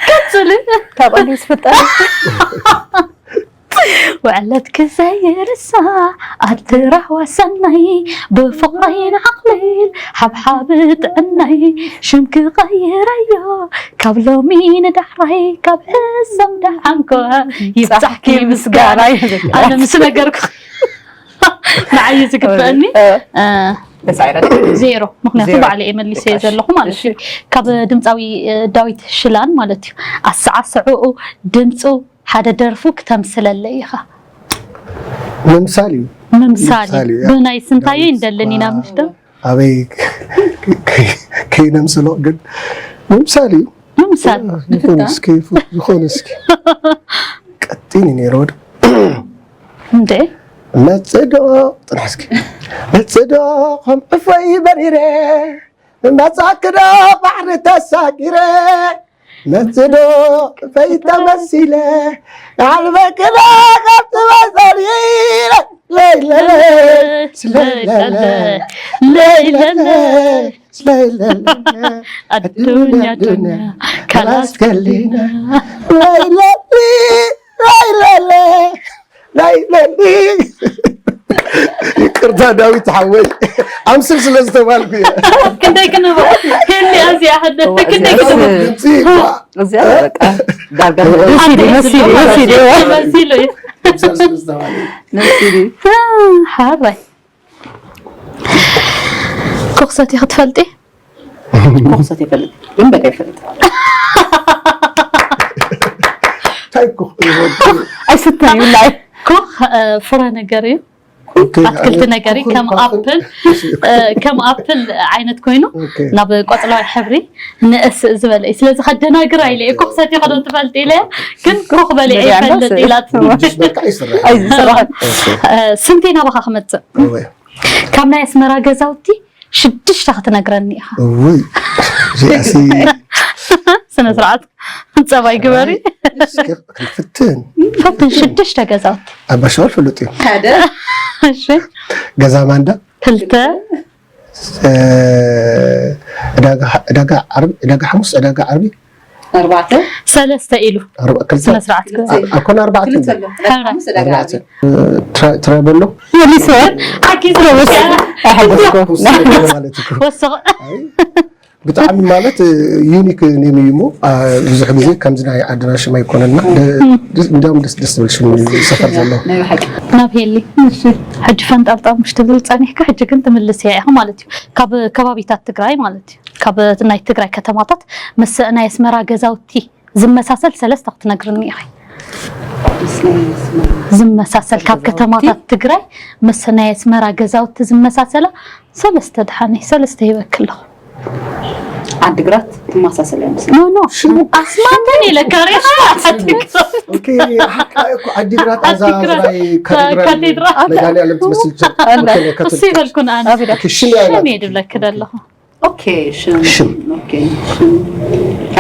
ቀፅሊ ካብ ኣንዲስ ፍጠር ውዕለትኪ ዘይርሳዕ ኣቲ ራህዋ ሰናይ ብፍቕረይ ንዓቕለይ ሓብሓብ ጥዕናይ ሽምኪ ቀይረዮ ካብ ሎሚ ንዳሕራይ ካብ ሕሰም ደሓንኮ ይብጻሕኪ ምስጋናይ። ኣነ ምስ ነገርኩ ንዓይ ዝግበአኒ ዜሮ፣ ምክንያቱ ባዕለ እየ መሊሰ ዘለኹ ማለት እዩ። ካብ ድምፃዊ ዳዊት ሽላን ማለት እዩ። ኣሰዓስዕኡ ድምፁ ሓደ ደርፉ ክተምስለለይ ኢኻ። ምምሳል እዩ። ምምሳል እዩ። ብናይ ስንታየ እንደልን ኢና ምሽ ዶ? ኣበይ ከይነምስሎ ግን ምምሳል እዩ። ምምሳል ዝኾነ እስኪ ዝኾነ እስኪ ቀጢን እዩ ነይሩ ወደ እንዴ መፅእ ዶ ጥራሕ እስኪ መፅእ ዶ ከም ዕፎይ በሪረ መፃክዶ ባሕሪ ተሳጊረ መፅእ ዶ ዕፎይ ተመሲለ ኣልበክለ ካብቲ መሰሪረ ለይለለ ስለይለለ ለይለለ ስለይለለ ኣዱኛ ዱኛ ካላስ ከሊና ለይለሊ ለይለለ ለይለሊ ይቅርታ ዳዊት ሓወይ ኣምስል ስለ ዝተባልኩ እየ ክንደይ ክንቦ ህኒ ኣዚኣ ሕደ ክንደይ ክንቦ ድምፂ እኳ እዚኣ በቃ ዳርጋ መሲሉ መሲሉ መሲሉ መሲሉ እዩ ኣምስል ስለ ዝተባልኩ ነሲዲ ሓራይ ኮክሰት ክትፈልጢ ኮክሰት ይፈልጥ ግን በቃ ይፈልጥ እንታይ እኮ ኣይስተን ይብላይ ኮክ ፍረ ነገር እዩ። ኣትክልቲ ነገር ከም ኣፕል ከም ኣፕል ዓይነት ኮይኑ ናብ ቆፅላዊ ሕብሪ ንእስ ዝበለ እዩ። ስለዚ ከደናግር ኣይለ እኮ ክሰቲ ከዶ ትፈልጥ ኢለ ግን ኮክ በለ ይፈልጥ ኢላት። ስንቴ ናባኻ ክመፅእ ካብ ናይ ኣስመራ ገዛውቲ ሽዱሽተ ክትነግረኒ ኢኻ። እውይ እዚኣሲ ስነ ስርዓት ጸባይ ግበሪ። እስኪ ክንፍትን። ፈትን ሽዱሽተ ገዛውቲ ኣባሻውል ፍሉጥ እዩ። ሓደ እሺ ገዛ ማንዳ ክልተ እ፣ ዕዳጋ ዕዳጋ ዓርቢ ዕዳጋ ሓሙስ ዕዳጋ ዓርቢ ኣርባዕተ ሰለስተ ኢሉ ኣርባ- ክልተ ስነ ስርዓት ግበሪ። ኣኮነ ኣርባዕተ ክልተ ኣሎ። ሓሙስ ዕዳጋ ዓርቢ ትራይ በሎ መሊስወ ሓኪስ ወስኽ ማለት እኮ ወስኽ ብጣዕሚ ማለት ዩኒክ ኔም እዩ እሞ ብዙሕ ግዜ ከምዚ ናይ ዓድና ሽም ኣይኮነና እንዲያውም ደስ ደስ ዝብል ሽም እዩ ሰፈር ዘሎ ናይ ብሓቂ ናብ ሄሊ ሕጂ ፈንጣልጣ ምሽ ትብል ፀኒሕካ ሕጂ ግን ትምልስ እያ ኢኻ ማለት እዩ ካብ ከባቢታት ትግራይ ማለት እዩ ካብ ናይ ትግራይ ከተማታት ምስ ናይ ኣስመራ ገዛውቲ ዝመሳሰል ሰለስተ ክትነግርኒ ኢኺ ዝመሳሰል ካብ ከተማታት ትግራይ ምስ ናይ ኣስመራ ገዛውቲ ዝመሳሰላ ሰለስተ ድሓነይ ሰለስተ ሂበኪ ኣለኹ ዓዲግራት ትመሳሰል እያ ምስላ ኖ ኖ ኣስማተን ኢለካ ሬኻ ዓዲግራት ኦኬ ሓቃ እኮ ዓዲግራት ኣዛ ዓዲግራት ናይ ካቴድራል ካቴድራል መድኃኒዓለም ትመስል ቸርች ኦኬ እሱ ይበልኩን ኣነ ሽም ያላት ሽም እየ ድብለኪ ዘለኹ ኦኬ ሽም ሽም። ኦኬ ሽም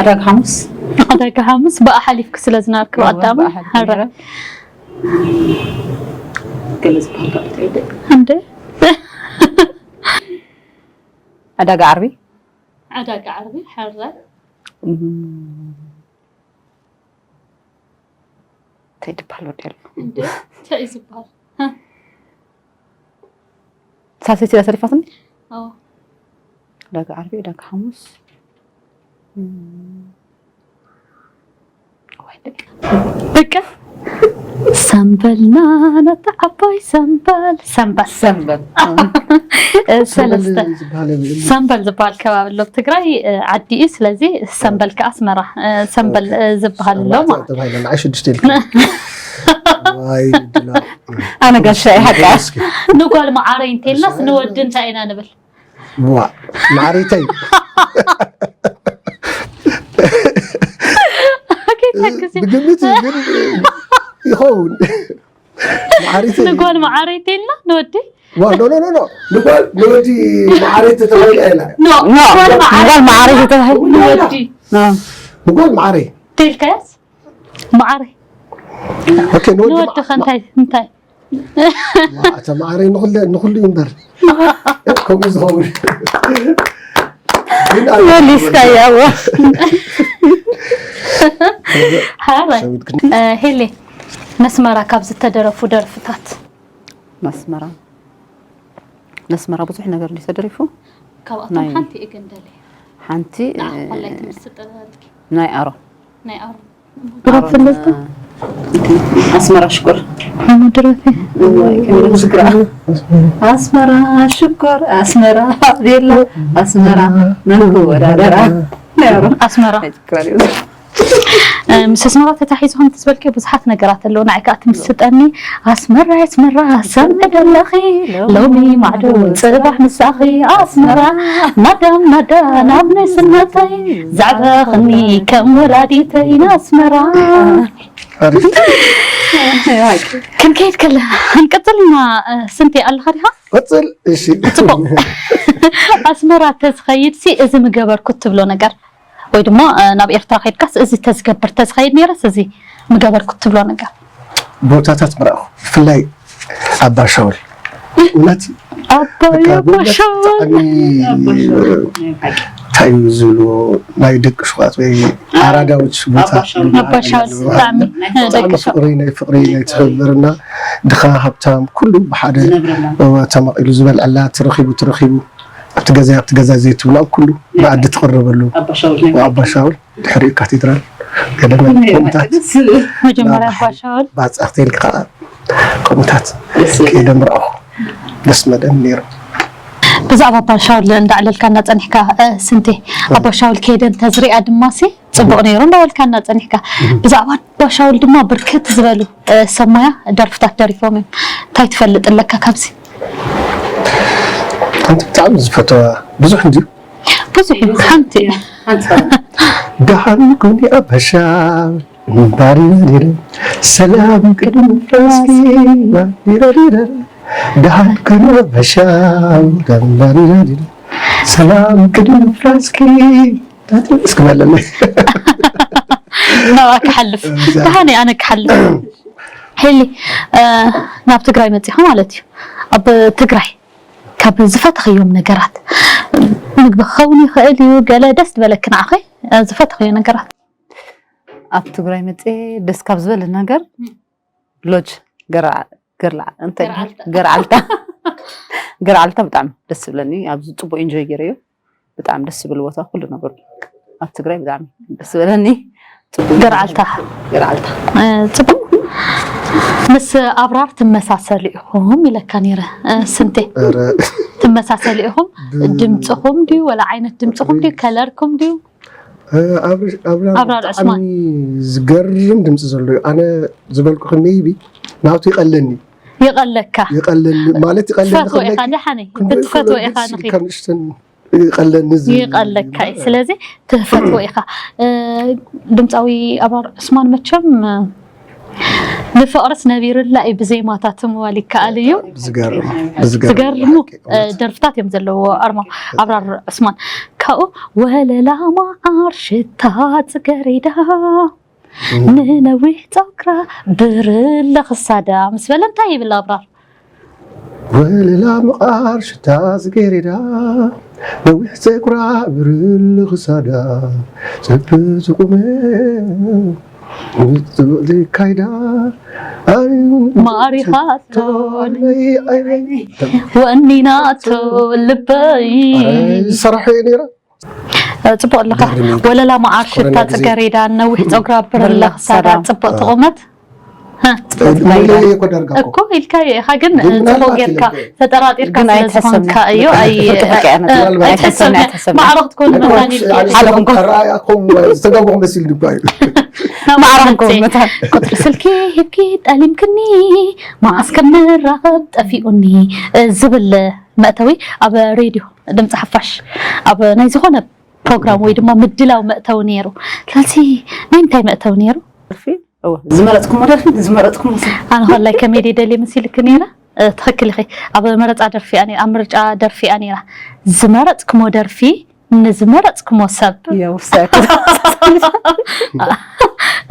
ዕዳጋ ሓሙስ ዕዳጋ ሓሙስ ብኣ ሓሊፍኪ ስለ ዝነበርኪ ብቐዳማይ ብኣ ሓሊፍኪ ሕረ ገለ ዝበሃል ካልኦት የብለይ እንደ ዕዳጋ ዓርቢ ዕዳጋ ዓርቢ ሕረ እንታይ ድበሃል ወዲ ኣሎ እንደ እንታይ እዩ ዝበሃል ሳልሰይቲ እያ ተሪፋትኒ ኦ ዕዳጋ ዓርቢ ዕዳጋ ሓሙስ እዋይ ደቂ ደቂ ሰምበልና ነታ ዓባይ ሰምበል ሰምበል ሰንበት እ፣ ሰለስተ ዝበሃል የብሉን። ሰምበል ዝበሃል ከባቢ ኣሎ ኣብ ትግራይ እ፣ ዓዲ እዩ ስለዚ ሰምበል ከ ኣስመራ እ፣ ሰምበል እ፣ ዝበሃል ኣሎ ኣርባዕተ ማለት ተባሂለ ንዓይ ሽዱሽተ ኢልካ ዋይ ድላ ኣነ ጋሻ ይሓቃ እስኪ ንጓል መዓረይ እንተልናስ ንወዲ እንታይ ኢና ንብል ዋ ማዕሪተይ ከይተግዚ ብግምት እዩ ግን ይኸውን ማዕሪተይ ንጓል መዓረይ እንተልና ንወዲ ዋ ኖ ኖ ኖ ኖ ንጓል ንወዲ ማዕሪት ተተባሂላ ኢላ ኖ ኖ ጓል መዓረይ ጓል መዓረይ ዝተባሂለ ንወዲ ንጓል ማዕረይ ተልካያስ መዓረይ ኦኬ ንወዲ ንወዲ ከ እንታይ እንታይ ኣተ ማዕረይ ንኹለ ንኹሉ እዩ እምበር ከምኡ ዝኸውን መሊስካያ እዋ ሓራይ ሄሌ ነስመራ ካብ ዝተደረፉ ደርፍታት ነስመራ ነስመራ ብዙሕ ነገር እንዲ ተደሪፉ ካብኣቶም ናይ- ሓንቲ እየ ግን ደልየ ሓንቲ ንዓኺ ኮላይ ትምስጥ ጥበብኪ ናይ ኣሮ ናይ ኣሮ ኣስመራ ሽኮር ሕሙ ድረፊ ኣስመራ ሽኮር ኣስመራ ቤላ ኣስመራ መን ክወዳደራ ናይ ኣሮ ኣስመራ ናይ ትግራይ ምስ ኣስመራ ተታሒዙ ከምቲ ዝበልክዮ ብዙሓት ነገራት ኣለዉ ንዓይ ከዓ ትምስጠኒ ኣስመራ ኣስመራ ሰምዒ ደለኺ ሎሚ ማዕዶ ፅባሕ ምሳኺ ኣስመራ ናዳም ናዳ ናብ ንስነተይ ዘዕበኽኒ ከም ወላዲተይ ንኣስመራ ክንከይድ ከለና ክንቅፅል ኢና ስንቴ ኣለኻ ዲኻ ቀፅል እሺ ፅቡቅ ኣስመራ ተዝኸይድ ሲ እዚ ምገበርኩ ትብሎ ነገር ወይ ድማ ናብ ኤርትራ ከይድካስ እዚ ተዝገብር ተዝኸይድ ነይረስ እዚ ምገበርኩ ትብሎ ነገር ቦታታት ምረኣኹ ብፍላይ ኣባሻውል እውነት ኣባሻውል እንታይ እዩ ዝብልዎ ናይ ደቂ ሸዋት ወይ ኣራዳዎች ቦታ ኣባሻውል ብጣዕሚ ደቂ ፍቅሪ ናይ ፍቅሪ ናይ ትሕብርና ድኻ ሃብታም ኩሉ ብሓደ ተማቂሉ ዝበልዐላ ተረኺቡ ተረኺቡ ኣብቲ ገዛ ኣብቲ ገዛ ዘይትብሎ ኣብ ኩሉ መኣዲ ትቕርበሉ ኣባሻውል ድሕሪኡ ካቴድራል ገለ ከምኡታት መጀመርያ ኣባሻውል ባፃ ክትብል ከዓ ከምኡታት ከይደም ረኣኹ ደስ መደን ነይሩ ብዛዕባ ኣባሻውል እንዳዕለልካ እናፀኒሕካ ስንቴ ኣባሻውል ከይደ እንተዝሪኣ ድማ ሲ ጽቡቕ ነይሩ እንዳበልካና ጸኒሕካ። ብዛዕባ ኣቦ ሻውል ድማ ብርክት ዝበሉ፣ እ፣ ሰብ ሞያ ደርፍታት ደሪፎም እዮም። እንታይ ትፈልጥ ኣለካ ካብዚ? ሓንቲ ብጣዕሚ ዝፈትዋ ብዙሕ እንድዩ። ብዙሕ እዩ፣ ሓንቲ እዩ። ደሓን ኩኒ ኣቦ ሻውል፣ ባሪባሪራ፣ ሰላም ቅድሚ ፍራስኪ፣ ባሪባሪራ፣ ደሓን ኩኒ ኣቦ ሻውል፣ ባሪባሪራ፣ ሰላም ቅድሚ ፍራስኪ። እስኪ በለለይ። ናብኣ ክሓልፍ። እዛ ደሓን እየ፣ ኣነ ክሓልፍ። ሄሊ፣ እ፣ ናብ ትግራይ መጺኻ ማለት እዩ። ኣብ ትግራይ ካብ ዝፈተኽዮም ነገራት፣ ምግቢ ክኸውን ይኽእል እዩ፣ ገለ ደስ ዝበለኪ ንዓኺ፣ እ፣ ዝፈተኽዮ ነገራት? ኣብ ትግራይ መጽኤ ደስ ካብ ዝበለ ነገር ሎጅ ገርዓ-፣ ገርዓ-፣ እንታይ ገርዓልታ። ገርዓልታ። ገርዓልታ ብጣዕሚ ደስ ዝብለኒ፣ ኣብዚ ጽቡቅ ኢንጆይ ገይረዮ። ብጣዕሚ ደስ ዝብል ቦታ፣ ኩሉ ነገሩ ኣብ ትግራይ ብጣዕሚ ደስ ዝበለኒ። ጽቡቅ ገርዓልታ። ገርዓልታ። እ፣ ጽቡቅ። ምስ ኣብራር ትመሳሰሉ ኢኹም ኢለካ ነይረ፣ እ፣ ስንቴ። ኧረ። ትመሳሰሉ ኢኹም? ብ-፣ ድምፅኹም ድዩ፣ ወላ ዓይነት ድምፅኹም ድዩ፣ ከለርኩም ድዩ? እ፣ ኣብሪ-፣ ኣብራር ኣብራር ብጣዕሚ ዕስማን። ዝገርም ድምፂ ዘለዎ እዩ። ኣነ ዝበልኩኺ ሜይቢ ናቱ ይቐለኒ። ይቐለካ። ይቐለኒ ማለት ይቐለኒ ትፈትዎ ኢኻ፣ ከለኪ ደሓነይ። ክንደይ ክትፈትዎ ከለኪ ኢኻ ንኺድ። ካብ ንእሽተን ይቐለኒ እዚ ይቐለካ እዩ። ማለት። ስለዚ ትፈትዎ ኢኻ። እ፣ ድምፃዊ ኣብራር ዕስማን መቸም፣ እ፣ ንፍቕርስ ነቢሩላ እዩ ብዜማታት ምባል ይከኣል እዩ። ዝገርም፣ ዝገርም ዝገርሙ፣ ሓቂ፣ እ፣ እውነት። ደርፍታት እዮም ዘለዎ ኣርማ ኣብራር ዕስማን። ካብኡ ወለላ መዓር ሽታ ጽገሬዳ፣ እም። ንነዊሕ ጸጉራ ብርለ ክሳዳ ምስ በለ እንታይ ይብል ኣብራር? ወለላ መዓር ሽታ ጽገሬዳ፣ ነዊሕ ጸጉራ ብርለ ክሳዳ፣ ጽብቅ ዝቁመ፣ ጽብቅ ዘይካይዳ፣ ኣይ፣ ማሪኻቶ ዓይነይ፣ ዓይነይ፣ ወኒናቶ ልበይ። ኣረ፣ ዝሰራሐ እየ ነይረ። እ፣ ጽቡቕ ኣለኻ። ገርም እዩ። ወለላ መዓር ሽታ ኮሮና ግዜ። ጽገሬዳ፣ ነዊሕ ጸጉራ ብርለ ብርለ ክሳዳ፣ ክሳዳ። ጽብቕቲ ቁመት። እ፣ ኢለዮ እኮ ዳርጋ እኮ። እኮ ኢልካዮ ኢኻ፣ ግን፣ ግን እ፣ ጽቡቕ ምናልባት ጌርካ ኢለዮ። ተጠራጢርካ ግን ስለ ኣይትሕሰብን። ዝኾንካ እዩ። ኣይ-፣ ፍርቂ ፍርቂ እያ እ፣ ነጥቢ። ኣይትሕሰብን። ኣይትሕሰብን። ኣይትሕሰብን። ማዕረ ክትኮን ምኽኣል ኢልካ። ኣይትሕሰብን። ሓለኹም እኮ። ኣረኣእያኹም ዝተጋገኹም መሲሉኒ እኮ እዩ። ማዕረ ክትኮን መታን። ቁጽሪ ስልኪ ሂብኪ ጠሊምክኒ፣ መዓስ ከም ንራኸብ ጠፊኡኒ፣ እ፣ ዝብል መእተዊ ኣብ ሬድዮ ድምፂ ሓፋሽ ኣብ ናይ ዝኾነ ፕሮግራም ወይ ድማ ምድላው መእተዊ ነይሩ። ስለዚ ናይ እንታይ መእተዊ ነይሩ? ደርፊ? እወ፣ ዝመረጽኩሞ ደርፊ፣ ዝመረጽኩሞ ሰብ። ኣነ ኸላይ ከመይ ደልየ መሲልኪ ነይረ? እ፣ ትኽክል ኢኺ። ኣብ መረጻ ደርፊ እያ ነይራ፣ ኣብ ምርጫ ደርፊ እያ ነይራ። ዝመረጽኩሞ ደርፊ ንዝመረጽኩሞ ሰብ። እያ፣ ውሳኔ።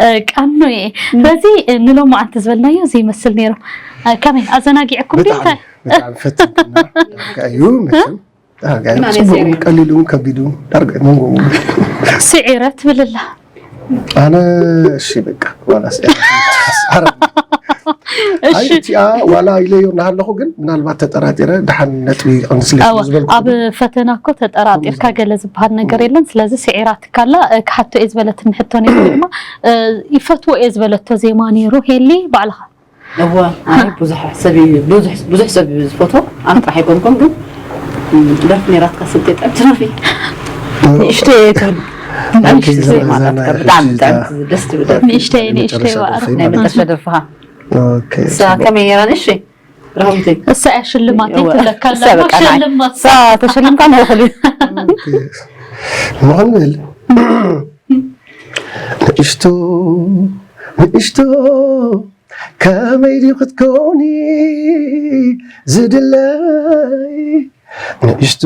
እ፣ ቃኑ እየ። ስለዚ፣ እ፣ ንሎማዓንቲ ዝበልናዮ ዘይመስል ነይሩ። እ፣ ከመይ ኣዘናጊዕኩም ድዩ? ብጣዕሚ፣ እንታይ? ብጣዕሚ ፈቲንክና። ዳርጋ እዩ፣ መቸም። ዳርጋ እዩ። ግን ኣነ ጽቡቕ፣ ሴሪ ቀሊሉ፣ ከቢዱ፣ ዳርጋ መንጎ። ስዒረ ትብል ኣላ። ኣነ፣ እሺ፣ በቃ፣ ዋላ ስዒረ። ኣረ፣ እሺ። ኣይ፣ እቲኣ ዋላ ኢለዮ እናሃለኹ ግን ምናልባት ተጠራጢረ፣ ደሓን ነጥቢ ይቐንስለይ ኣዋ፣ ዝበልኩ ኣብ ግን ፈተና እኮ ተጠራጢርካ ገለ ዝበሃል ነገር የለን። ስለዚ ስዒራትካ ኣላ፣ እ፣ ክሓቶ እየ ዝበለትኒ ሕቶ ነይሩ ድማ፣ እ፣ ይፈትዎ እየ ዝበለቶ ዜማ ነይሩ። ሄሊ፣ ባዕልኻ። እወ፣ ኣይ፣ ብዙሕ ሰብ እዩ፣ ብዙሕ፣ ብዙሕ ሰብ እዩ ዝፈትዎ። ኣነ ጥራሕ ኣይኮንኩን፣ ግን፣ እም፣ ደርፊ ነይራትካ ስልጤ ጥዕምቲ ደርፊ። ንእሽተይ እየ ትብል። ኦኬ፣ ንእሽተይ ዘና፣ ዜማ ዘና ናትካ፣ ብጣዕሚ ይሕሽ ጥዕምቲ፣ ደስ ትብል ደርፊ። ንእሽተይ፣ ናይ ንእሽተይ መጨረሻ ዋዕሮ። ደርፊ ናይ ማለት መጨረሻ እዩ። ደርፍኻ። ኦኬ፣ እሳ ጽቡቅ። ከመይ ነይራ? ንእሽተይ ረሃዊተይ። እሳ እያ ሽልማተይ እወ፣ ትብለካ እሳ ኣላ። በቃ ንዓይ። ሽልማት። እሳ ተሸሊምካ ንእኹል እዩ። ኦኬ። መኾን ብል። ንእሽቶ፣ ንእሽቶ፣ ከመይ ድዩ ክትከውኒ ዝድለይ? ንእሽቶ፣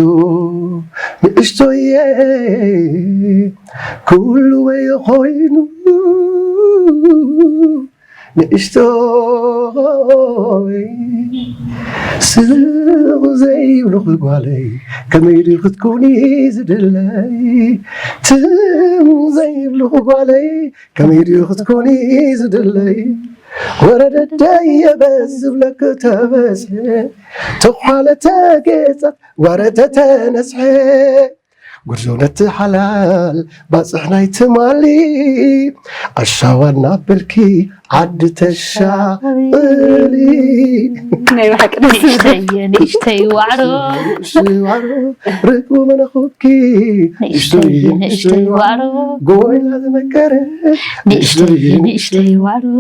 ንእሽቶየ፣ ኩሉ ወዮ ኮይኑ፣ ንእሽቶይ፣ ስቕ ዘይብልኺ ጓለይ፣ ከመይ ድዩ ክትኮኒ ዝድለይ? ትም ዘይብልኺ ጓለይ፣ ከመይ ድዩ ክትኮኒ ዝድለይ? ወረደደየ በዚ ዝብለኪ ተበዝሐ፣ ተዃለ ተጌጸ፣ ወረ ተተነስሐ። ጉርዞ ነቲ ሓላል ባጽሕ ናይ ትማሊ ኣሻዋ እናበልኪ ዓዲ ተሻቕሊ። ናይ ብሓቂ ደስ ዝብል። ንእሽተይ ንእሽተይ ዋዕሮ ንእሽተይ ዋዕሮ ርግቡ መነኹኪ ንእሽተይ ንእሽተይ ዋዕሮ ጎይላ ዝመከረ ንእሽተይ ንእሽተይ ዋዕሮ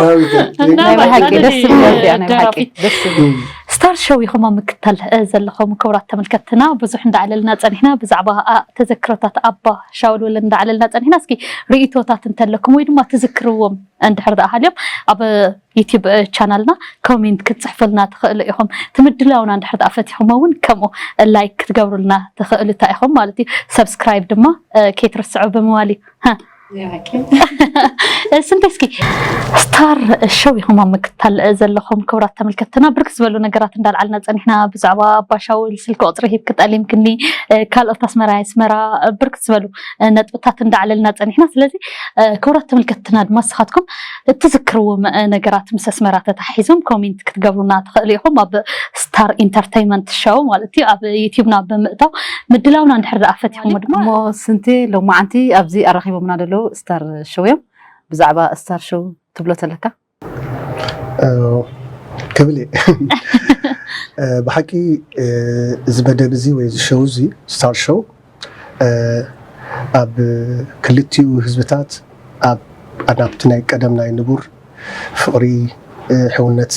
ራዊተ ናይ ብሓቂ ደስ ዝብል ደርፊ እያ፣ ናይ ብሓቂ ደራፊት። ደስ ዝብል። ስታር ሾው ኢኹም ኣብ ምክታል እ፣ ዘለኹም ክቡራት ተመልከትና ብዙሕ እንዳዕለልና ፀኒሕና ብዛዕባ ኣ፣ ተዘክሮታት ኣባ ሻውል ወለ እንዳዕለልና ፀኒሕና። እስኪ ርእቶታት እንተለኩም ወይ ድማ ትዝክርዎም እንድሕር ደኣ ሃልዮም ኣብ ዩቲዩብ እ፣ ቻናልና ኮሜንት ክትፅሕፉልና ትኽእሉ ኢኹም። ትምድላውና እንድሕር ደኣ ፈቲኹሞ እውን ከምኡ ላይክ ክትገብሩልና ትኽእሉ እታ ኢኹም ማለት እዩ። ሰብስክራይብ ድማ እ፣ ከይትርስዑ ብምባል እዩ። ሃ። ስንቴ እስኪ ስታር ሾው ኢኹም ኣብ ምክታል ዘለኹም ክቡራት ተመልከትና ብርክት ዝበሉ ነገራት እንዳልዓልና ፀኒሕና ብዛዕባ ኣባሻውል ስልኪ ቁፅሪ ሂብክ ጠሊምክኒ ካልኦት ኣስመራ ኣስመራ ብርክት ዝበሉ ነጥብታት እንዳዕለልና ፀኒሕና ስለዚ ክቡራት ተመልከትና ድማ ንስኻትኩም እትዝክርዎም ነገራት ምስ ኣስመራ ተታሒዞም ኮሜንት ክትገብሩና ትኽእሉ ኢኹም ኣብ ስታር ኢንተርተይመንት ሾው ማለት እዩ ኣብ ዩቲብና ብምእታው ምድላውና እንድሕር ደኣ ፈቲኹሞ ድማ እሞ ስንቴ ሎማዓንቲ ኣብዚ ኣራኺቦምና ዘለዉ ስታር ሾው እዮም። ብዛዕባ ስታር ሾው ትብሎ ተለካ? ክብል እየ። ብሓቂ እዚ መደብ እዚ ወይ እዚ ሾው እዚ ስታር ሾው ኣብ ክልቲኡ ህዝብታት ኣብ ናብቲ ናይ ቀደም ናይ ንቡር ፍቕሪ ሕውነት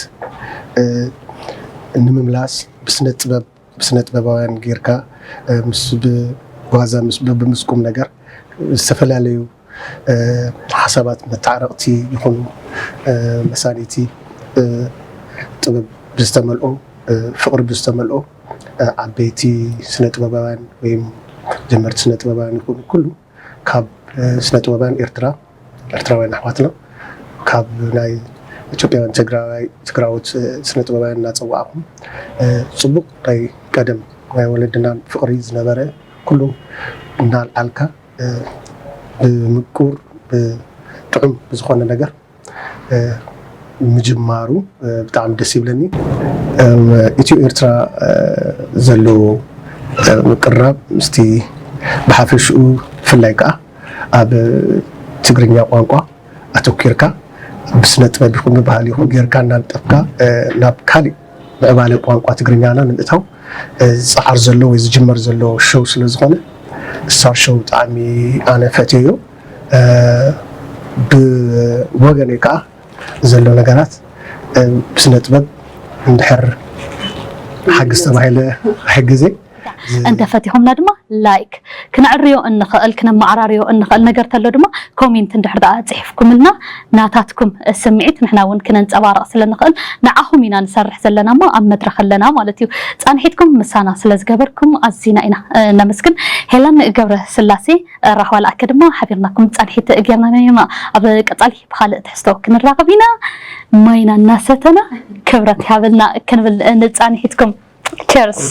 ንምምላስ ብስነ ጥበብ ብስነ ጥበባውያን ጌርካ ምስ ብዋዛ ምስ ብምስቁም ነገር ዝተፈላለዩ ሓሳባት መተዓረቕቲ ይኹኑ መሳኒቲ ጥበብ ብዝተመልኦ ፍቕሪ ብዝተመልኦ ዓበይቲ ስነ ጥበባውያን ወይ ጀመርቲ ስነ ጥበባውያን ይኹኑ ኩሉ ካብ ስነ ጥበባውያን ኤርትራ ኤርትራውያን ኣሕዋትና ካብ ናይ ኢትዮጵያውያን ትግራዋይ ትግራዎት ስነ ጥበባውያን እናፀዋዕኹም ፅቡቕ ናይ ቀደም ናይ ወለድና ፍቕሪ ዝነበረ ኩሉ እናልዓልካ ብምቁር ብጥዑም ብዝኾነ ነገር ምጅማሩ ብጣዕሚ ደስ ይብለኒ። ኢትዮ ኤርትራ ዘለዎ ምቅርራብ ምስቲ ብሓፈሽኡ ብፍላይ ከዓ ኣብ ትግርኛ ቋንቋ ኣተኪርካ ብስነ ጥበብ ይኹን ብባህሊ ይኹን ጌርካ እናንጠፍካ ናብ ካሊእ ምዕባለ ቋንቋ ትግርኛና ንምእታው ዝፀዓር ዘሎ ወይ ዝጅመር ዘሎ ሾው ስለዝኾነ ስታር ሾው ብጣዕሚ ኣነ ፈትየዮ። ብወገነይ ከዓ ዘሎ ነገራት ብስነ ጥበብ እንድሕር ሓግዝ ተባሂለ ሕግዜ እንተፈቲኹምና ድማ ላይክ ክነዕርዮ እንኽእል ክነመዓራርዮ እንኽእል ነገር ተሎ ድማ ኮሜንት እንድሕር ደኣ ፅሒፍኩምልና ናታትኩም ስምዒት ንሕና እውን ክነንፀባርቕ ስለ ንኽእል ንዓኹም ኢና ንሰርሕ ዘለና እሞ ኣብ መድረኽ ኣለና ማለት እዩ። ፃንሒትኩም ምሳና ስለ ዝገበርኩም ኣዚና ኢና ነመስግን። ሄለን ገብረ ስላሴ ራህዋ ለኣከ ድማ ሓቢርናኩም ፃንሒት ጌርና ነይርና። ኣብ ቀፃሊ ብኻልእ ትሕዝቶ ክንራኸብ ኢና። ማይና እናሰተና ክብረት ይሃበልና ክንብል ንፃንሒትኩም ቸርስ